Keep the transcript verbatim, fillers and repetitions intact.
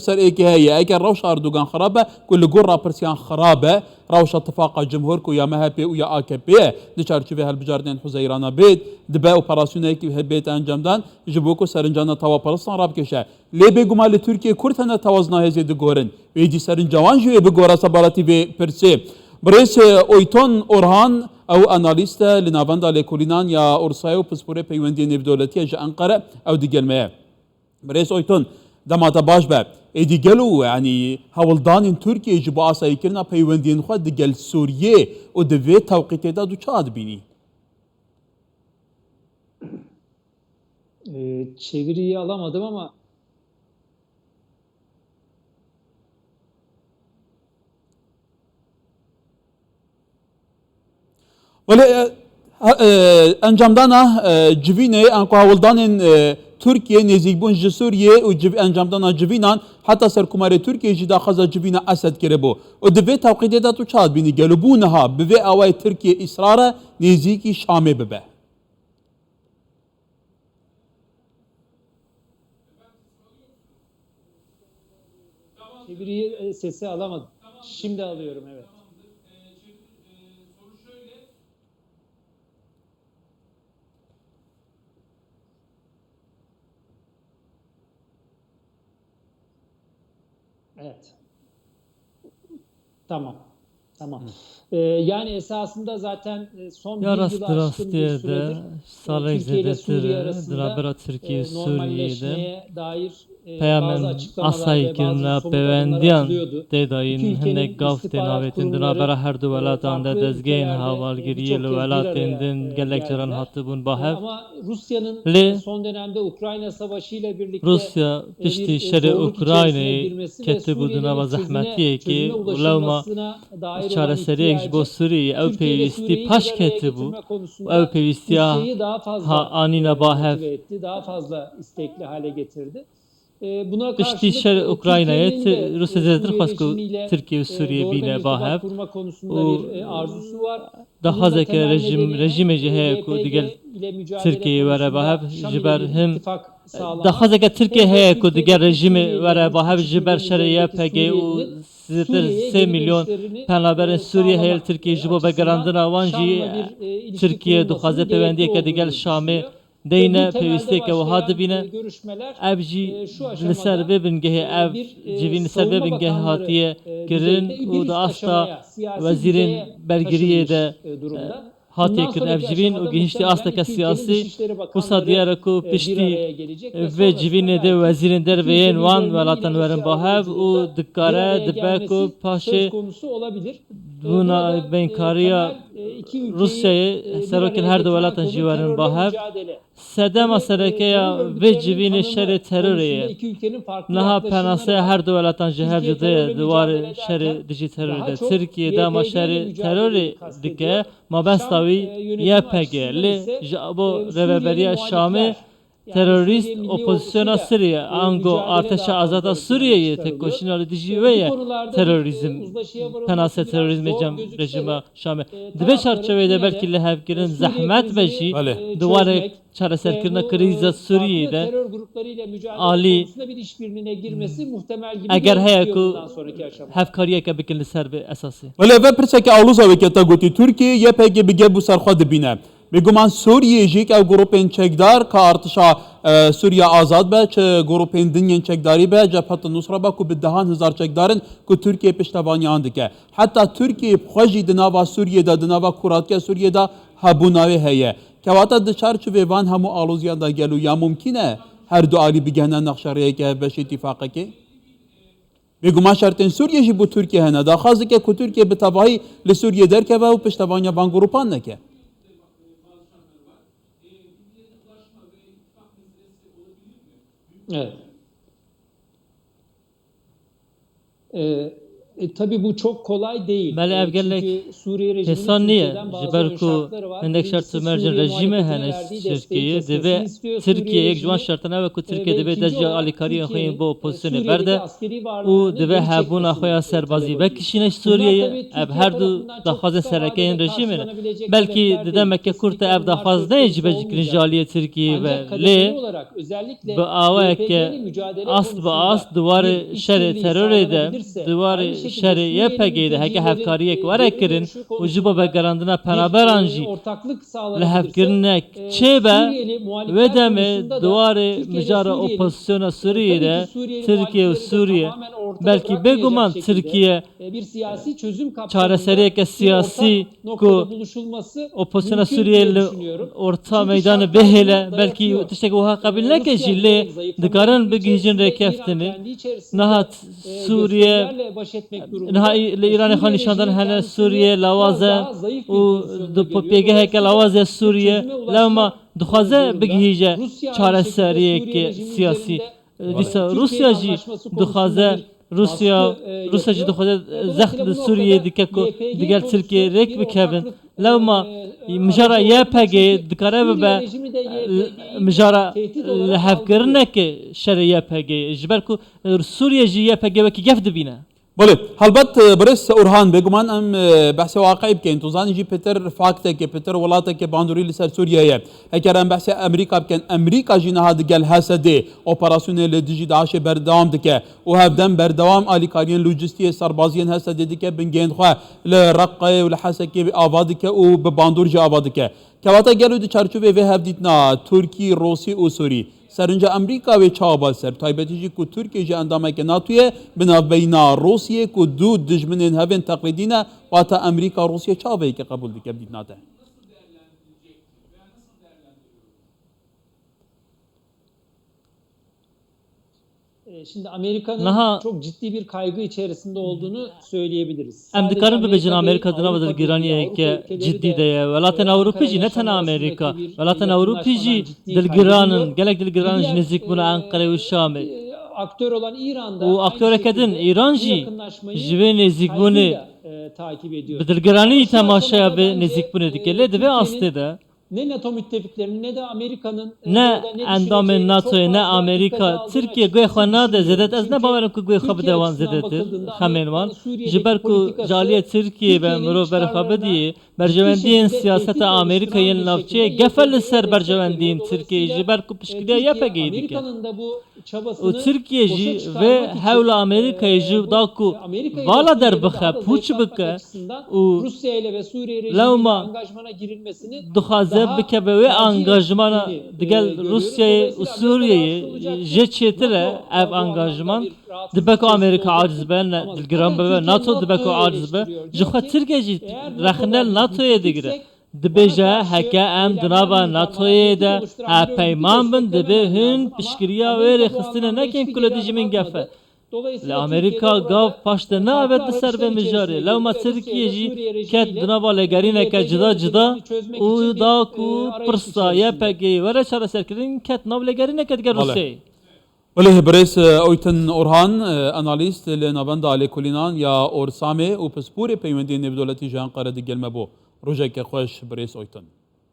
Ser êkê heye, eger rewşa Erdogan xirab be, ku li gor rapirsiyan xirab e, rewşa tifaqa cumhur ku ya M H P û ya A K P ye, di çarçovê hilbijartinên Huzeyrana bê, dibe operasyonekî bête encamdan, ji bo ku serincana tawaperistan rabikêşe. Lê bêguman li Tirkiyê Kurd hene tewazna hêzê digorin. Wê dî serinca wan jî wê bigore sebaratî vê pirsê. Birêz, e, Oyton Orhan, ew analîst e li Navenda Lêkolînan ya Orsayê û pisporê peywendiyên nêvdewletî ye ji Enqere, ew digel me ye. Birêz Oyton, dema te baş be. Êdî gelo, yanî, hewldanên Tirkiyê ji bo asayîkirina peywendiyên xwe digel Sûriyê û di vê tewqîtê de tu çawa dibînî? Ee, çeviriyi alamadım ama Welê, e, ha- e, encamdana, e, civînê, anku hewldanên, e, Tirkiye nêzîkbûn ji Sûriyê û civ- encamdana civînan heta Serkomarê Tirkiye jî daxwaza civîna Esed kiribû. Û di vê tewqîtê de tu çawa dibînî? Gelo bû niha bi vê awayê Tirkiye îsrar e nêzîkî Şamê bibe? Çeviriyi, e, sesi alamadım. Şimdi alıyorum, evet. Evet. Tamam. Tamam. Ee, yani esasında zaten, e, son bir yılı aşkın bir süredir, e, Türkiye ile Suriye arasında, e, normalleşmeye dair, e, bazı açıklamalar ve bazı somut adımlar atılıyordu. İki ülkenin istihbarat kurumları, e, farklı ülkelerde, e, birçok yer bir araya, e, geldi. Ama Rusya'nın, e, son dönemde Ukrayna savaşı ile birlikte, e, bir, e, zorluk içerisine girmesi ve Suriye'nin çözüme, çözüme ulaşılmasına dair olan ihtiyacı, Türkiye ile Suriye'yi bir araya getirme konusunda Rusya'yı daha fazla, e, motive etti, daha fazla istekli hale getirdi. E, buna karşılık, e, Türkiye'nin de, e, Suriye rejimiyle, e, doğrudan irtibat kurma konusunda bir, e, arzusu var. Daxwazeke rejîm, rejîmê jî heye ku digel Tirkiyeyê were ba hev, ji ber him daxwazeke Tirkiye heye ku digel rejîmê were ba hev, ji ber şerê Y P G û zêdetir sê milyon penaberên Sûriyê heye li Tirkiyeyê, ji bo vegerandina wan jî Tirkiye dixwaze peywendiyeke digel Şamê deyne, pêwîstiyeke wiha dibîne. Ev jî li ser vê bingehê, ev civîn li ser vê bingehê hatiye kirin û di asta wezîrên bergiriyê de, e, hatiye kirin ev civîn û gihiştî asteke siyasî. Wisa diyar e ku piştî vê civînê de wezîrên derve yên wan welatan werin ba hev û dikare dibe ku paşê bûna beynkariya Rûsyayê serokên her du welatan jî werin ba hev. Sedema sereke ya vê civînê şerê terorê ye. Niha penaseya her du welatan ji hev cuda ye di warê şerê dijî terorê de. Tirkiye dema şerê terorê dike, mabesta wî Y P G. Lê ji bo Rêveberiya Şamê terorîst opozisyona Sûriyê, ango Artêşa Azada Sûriyeyê, têkoşîna li dijî wê ye terorîzm, penase terorîzmê cem rejîma Şamê. Di vê çarçoveyê de belkî lihevkirin zehmet be jî, di warê çareserkirina krîza Sûriyeyê de alî, eger heye ku hevkariyeke bikin li ser vê esasê. Wele ve pirseke aloza weke te gotî, Tirkiye Y P G bi gel bû ser xwe dibîne. Bêguman Sûriyê jî ew grûpên çekdar, ka artişa, e, Sûriya azad be, çi grûpên din yên çekdarî be, Cebhet Nusra be, ku bi dehan hezar çekdar in, ku Tirkiye piştevaniyan dike. Heta Tirkiye bi xwe jî di nava Sûriyê de, di nava kûratiya Sûriyê de hebûna wê heye. Kewata di çarçovê van hemû aloziyan de gelo ya mumkîn e her du alî bigihine nexşerêyeke hevbeş îtîfaqekê? Bêguman şertên Sûriyê jî bo Tirkiye hene. Daxwaz dike ku Tirkiye bi tevahî li Sûriyê derkeve û piştevaniya van grûpan neke. Evet. Ee, E, tabii bu çok kolay değil. Belê ev E, gelek çünkü Suriye rejiminin hêsan niye, Türkiye'den bazı ji ber ön ku şartları var. hindek Birincisi şert û mercên Suriye ile rejîmê ilişkisini hene kesilmesi Tirkiyeyê. Divê Tirkiye yek ji wan şertana be ku Tirkiye divê dest ji alîkariyên xwe yên bo opozisyonê berde û divê hebûna xwe ya serbazî vekişîne ji Sûriyeyê. Ev her du daxwazên sereke yên rejîmê ne. Belkî di demeke kurt de ev daxwaz neyê cîbecîkirin ji aliyê Tirkiyeyê ve. Lê bi awayeke ast bi ast di warê şerê terorê de, di warê şerê Y P G'ê de heke hevkariyek were kirin û ji bo vegerandina penaberan jî lihevkirinek çêbe, wê demê di warê mijara opozisyona Sûriyeyê de Tirkiye û Sûriye, belkî bêguman Tirkiye çareseriyeke siyasî ku opozisyona Sûriyeyê li orta meydanê bihêle, belkî tiştek wiha qebîl neke jî, lê dikarin bigihîjin rêkeftinê. Niha Sûriye, niha î-, li Îranê xwe nîşandan hene Sûriye lawaz e û di po-, pêgeheke lawaz e Sûriye, lewma dixwaze bigihîje çareseriyeke siyasî. Dîsa Rûsya jî dixwaze, Rûsya, Rûsya jî dixwaze zext li Sûriyeyê dike ku digel Tirkiyeyê rêk bikevin. Lewma mijara Y P G'ê dikare bibe, e, mijara lihevkirineke şerê Y P G'ê. Ji ber ku, e, Sûriye jî Y P G wekî gef dibîne. Belê, helbet, e, birêz Orhan, bêguman em, e, behsê waqiî bikeyin. Tu zanî jî pêtir fakteke, pêtir welateke bandorî li ser Sûriye ye. Heger em behsê Amerîka bikin, Amerîka jî niha digel Hesedê operasyonê li dijî DAIŞê berdewam dike û hevdem berdewam alîkariyên lojîstiyê serbaziyên Hesedê dike bingehên xwe li Reqayê û li Hesekê ava dike û bi bandor jî ava dike. Kewata gelo di çarçovê vê hevdîtina Tirkî, Rûsî û Sûrî, serinca Amerîka wê çawa ba ser, taybetî jî ku Tirkiye jî endameke NATO ye, bi navbeyna Rûsiyê ku du dijminên hevên teqlîdî ne, wata Amerîka Rûsiye çawa vê yekê qebûl dike bi dîtina te? E, şimdi Amerika'nın Niha çok ciddi bir kaygı içerisinde olduğunu söyleyebiliriz. Em dikarin bibêjin Amerîka di nava dilgiraniyeke cidî de ye. Welatên Ewropî jî, ne tenê Amerîka, welatên Ewropî jî dilgiran in, gelek dilgiran in ji nêzîkbûna Enqerê û Şamê. Û aktoreke din, Îran jî ji vê nêzîkbûnê bi dilgiranî temaşeya vê nêzîkbûnê dike. Lê di vê astê de ne NATO müttefiklerinin ne de Amerika'nın, e, ne endamên NATO'yê, ne Amerîka, Tirkiye guhê xwe nade zêdet. Ez ne bawer im ku guhê xwe bide wan zêdetir, xemên wan. Ji ber ku ji aliyê Tirkiyeyê ve mirov berê xwe bidiyê, berjewendiyên siyaseta Amerîka yên navçeyê gef e li ser berjewendiyên Tirkiyeyê, ji ber ku piştgiriya Y P G'yê dike. Û Tirkiye jî vê hewla Amerîkayê ji da ku vala derbixe, pûç bike û lewma dixwaze bikeve wê angajmana digel Rûsyayê û Sûriyeyê jê çêtir e ev angajman. Dibe ku Amerîka aciz be, ne, dilgiran bibe, NATO dibe ku aciz be. Ji xwe Tirkiye jî rexne li NATO'yê digire. Dibêje, heke em di nava NATO'yê de hevpeyman bin, divê hûn piştgiriya wê rêxistinê nekin ku li dijî min gef e. Lê Amerîka gav paş de neavêt li ser vê mijarê. Lewma Tirkiye jî ket di nava lêgerîneke cida cida û da ku pirsa Y P G'yê were çareserkirin, ket nav lêgerîneke digel Belê. Rûsyayê. Belê, birêz, e, Oytun Orhan, e, analîst li Navenda Lêkolînan ya Orsamê û pisporê peywendiyên nêvdewletî ji Enqere digel me bû. Rojeke xweş, birêz Oytun.